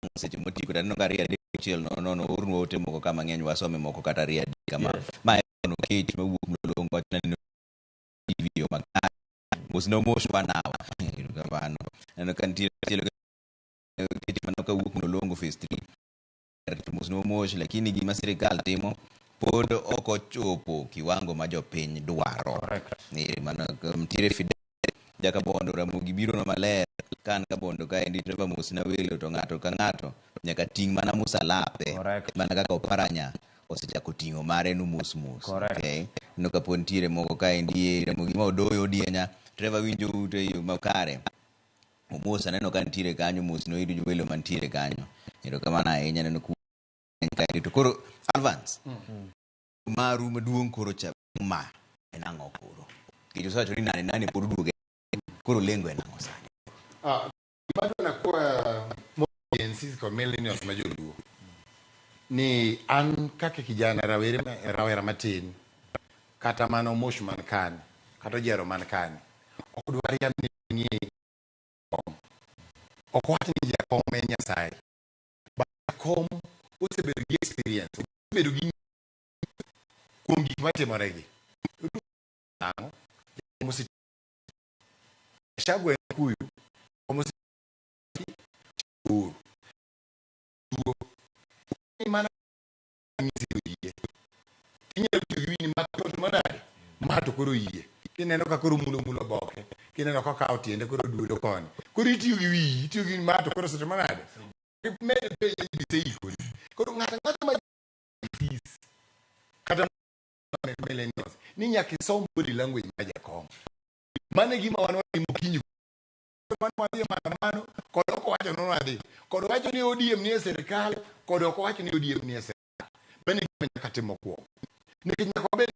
Seche motieko to aneno ka ariyo adek auchiel nono nono oornwa ote moko ka mang'eny wasome moko kata ariyo adek kama. Ma en Okech mawuok Mlolongo wacho ni TV yo makare. Mos no mos wanawa. Erokamano. Aneno ka nitie machielo Okech mano kawuok Mlolongo phase 3. Mos no mos lakini gima sirikal timo pod ok ochopo kiwango ma jopiny dwaro. Mano nitiere Fidel Jakabondo Ramogi biro no maler ka an Kabondo kaendi Trevor mosna welo to ng'ato ka ng'ato nyaka ting' mana musalape mana kaka Oparanya osechako ting'o mare no mos mos. Okay. No kapo nitiere moko kaendi Ramogi ma odoyo odienya Trevor winjo ute e yo makare. Omos aneno ka nitiere kanyo mos no ir welo mantiere kanyo. Erokamano ahinya aneno ku kaendi to koro advance maru maduong' koro cha ma en ang'o koro? Nikech usewacho ni nane nane pod uduoge koro lengo en ang'o sani? Ah, gima adwa nakwa Gen Z kod millennials ma joluo ni an kaka kijana rawere rawera matin kata mana Omosh man kani kata Ojero man kani ok dwar yamni ng'e kom ok wach ni jakom en Nyasaye but jakom osebedo gi experience osebedo gi kuom gik matimore gi ang'o jakom ose Gachagua en Kikuyu jakom ose Uhuru tuo ni mana nyisi oyie inyalo tiyo gi wini ma to manade ma to koro oyie kineno ka koro mulo mulo oboke kineno ka okawo tiende koro duodo koni koro itiyo gi wiyi itiyo gi ma to koro osetimo nade med penje ni biseikori koro ng'ato ang'ata ma fees kata millennials ni nyaka isom body language ma jakom mano e gima wan watimo okinyi wan wadhi e maandamano kod ok owacho ni wadhi kod owacho ni ODM ni e sirikal kod ok owacho ni ODM ni e sirikal mano e gima nyaka tim mokwongo nikech nyaka wabed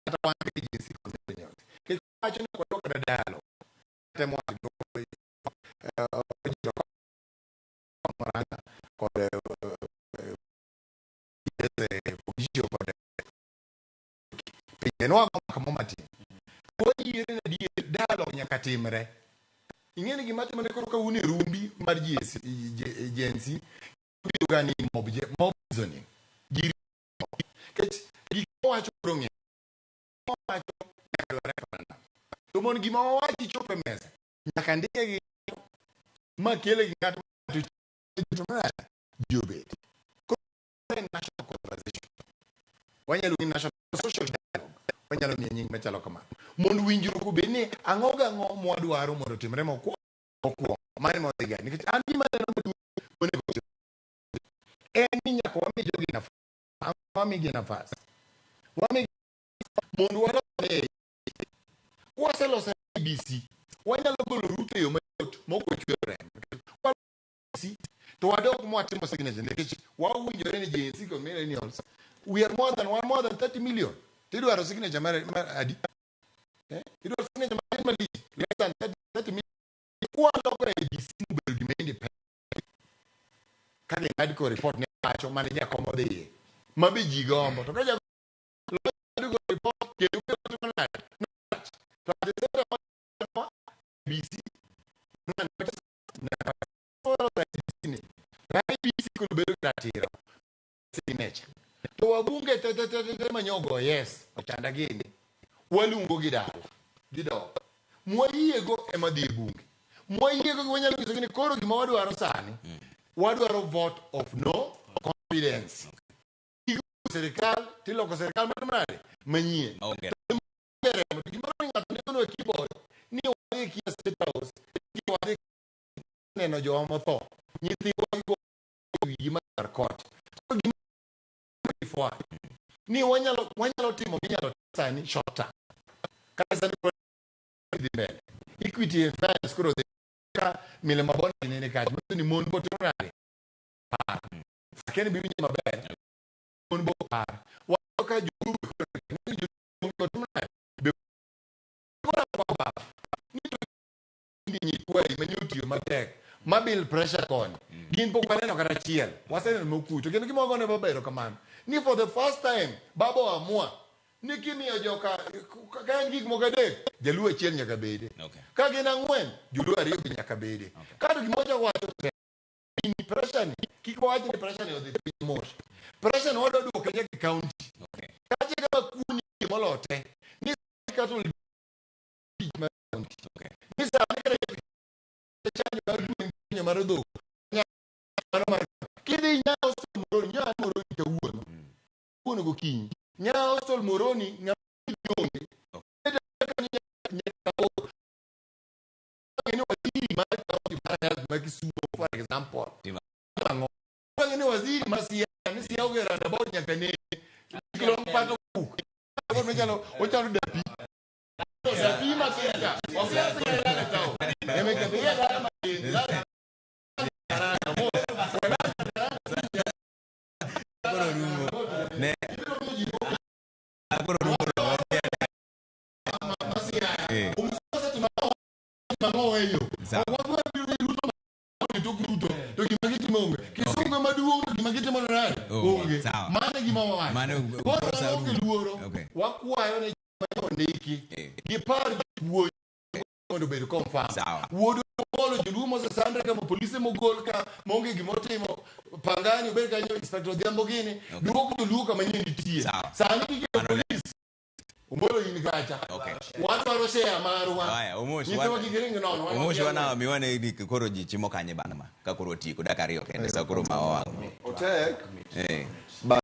kata wan kaka Gen Z kod millennials nikech wacho ni ok wadwa kata dialogue temo wacho Murang'a kod Pogio kod pinje nwago maka matin wayiere na adier dialogue nyaka timre ing'e ni gima timore koro ka un e rumbi mar Gen Z biro ga ni mob mob reasoning ji nikech gik mawacho koro ng'eny mawacho nyaka dwar referendum to mondo gima wawachi chop e mesa nyaka ndike gi ma kele gi ng'at to manade ji obet koro en national conversation wanyalo ni national social dialogue wanyalo miye nying machalo kamano mondo winjruok obed ni ang'o gang'o mwadwaro mondo otimre mokwongo mokwongo mane modhi ga nikech an gima aneno maduong' monego otim en ni nyaka wami jogi nafas wamigi nafas wamigi mondo walose kwaseloso IEBC wanyalo golo Ruto e yo mayot mok ochwero remo IEBC to wadok mwatimo signature nikech wawinjore ni Gen Z kod millennials we are more than one more than 30 million tidwaro signature mar adi eh? Idwaro signature matin malich less than 30, 30 million kwaloko IEBC mobedo gima independent kaka ing'ad ko report ne wacho mane jakom odhiye ma be ji gombo to ka jakom go report kendo biro timo nade to at the same time IEBC ni IEBC koro bedo gi ratiro signature to wabunge te te te te te manyogo yes ochanda gini waluongo gi dala gidok mwayiego ema dhi e bunge mwayiego gi wanyalo nyisogi ni koro gima wadwaro sani wadwaro vote of no confidence Igolo sirikal tiloko sirikal matimo nade manyien Maonge remo to gimoro ni ng'ato ndiko e keyboard ni wadhi kia state house ni wadhi neno jowa motho nyithiwa gigo wigi mar kocha koro gima before ni wanyalo wanyalo timo minyalo tim sani short term kata sani koro dhi mbele equity and fairness koro dhi ka mile mabonde nene kacha manyiso ni mon bo timo nade par sakeni bi winjo maber mon bo par wayudo ka joluo be koro ni joluo timo nade be koro baba ni to ndi nyikwayi mane otiyo matek ma build pressure koni gin pok waneno kata achiel waseneno mokucho kendo gima wagone baba erokamano ni for the first time baba oamua ni kimiyo joka ka en gik moko adek jaluo achiel nyaka bede ka gin ang'wen joluo ariyo be nyaka bede kato gima wachako wacho. gini pressure ni kik wawach ni pressure ni odhi piny mos. Pressure ni wadwa duoke nyaka e county. Kache kama kuni molote ni cattle tich mar county. Ni sani kata chanjo mar gwen chanjo mar dhok mano mar kidhi Nyayo Hospital Moroni Nyayo Moroni kawuono kawuono gokinyi Nyayo Hospital Moroni ng'ama onge ni waziri mar county mar health ma Kisumu for example Timo. ang'o ni waziri ma Siaya ni Siaya ogero roundabout nyaka ne long part of book ochalo ochalo dapi dapi ma Kenya ok yasa town emeka ya ma Koro rumo. Ne. Koro rumo no. Eh. Sawa. To gima gitimo onge. Kisungu ema duong' to gima gitimo to nade? Onge. Onge. Sawa. Mano e gima wawacho. Mano Koro koro wan onge rumo. luoro. Okay. Wakwayo ne joma ondiki. Gipar Gipuonj mondo obed confirm. Sawa. Wuod Omolo joluo mosesandre ka polise mogol ka maonge gimotimo Pangani obed kanyo Inspector Odhiambo gini duok joluo kama nyien nitie. Sawa. Sani kiketo polis Omolo in kacha. Okay. Wadwaro share marwa. Haya, Omosh, Nyithiwa kik ring nono. wan Omosh wakia wana miwane ni koro ji chimo kanye bang' ma ka koro otieko dakika ariyo kende sa koro ma owang'. Otek Eh. but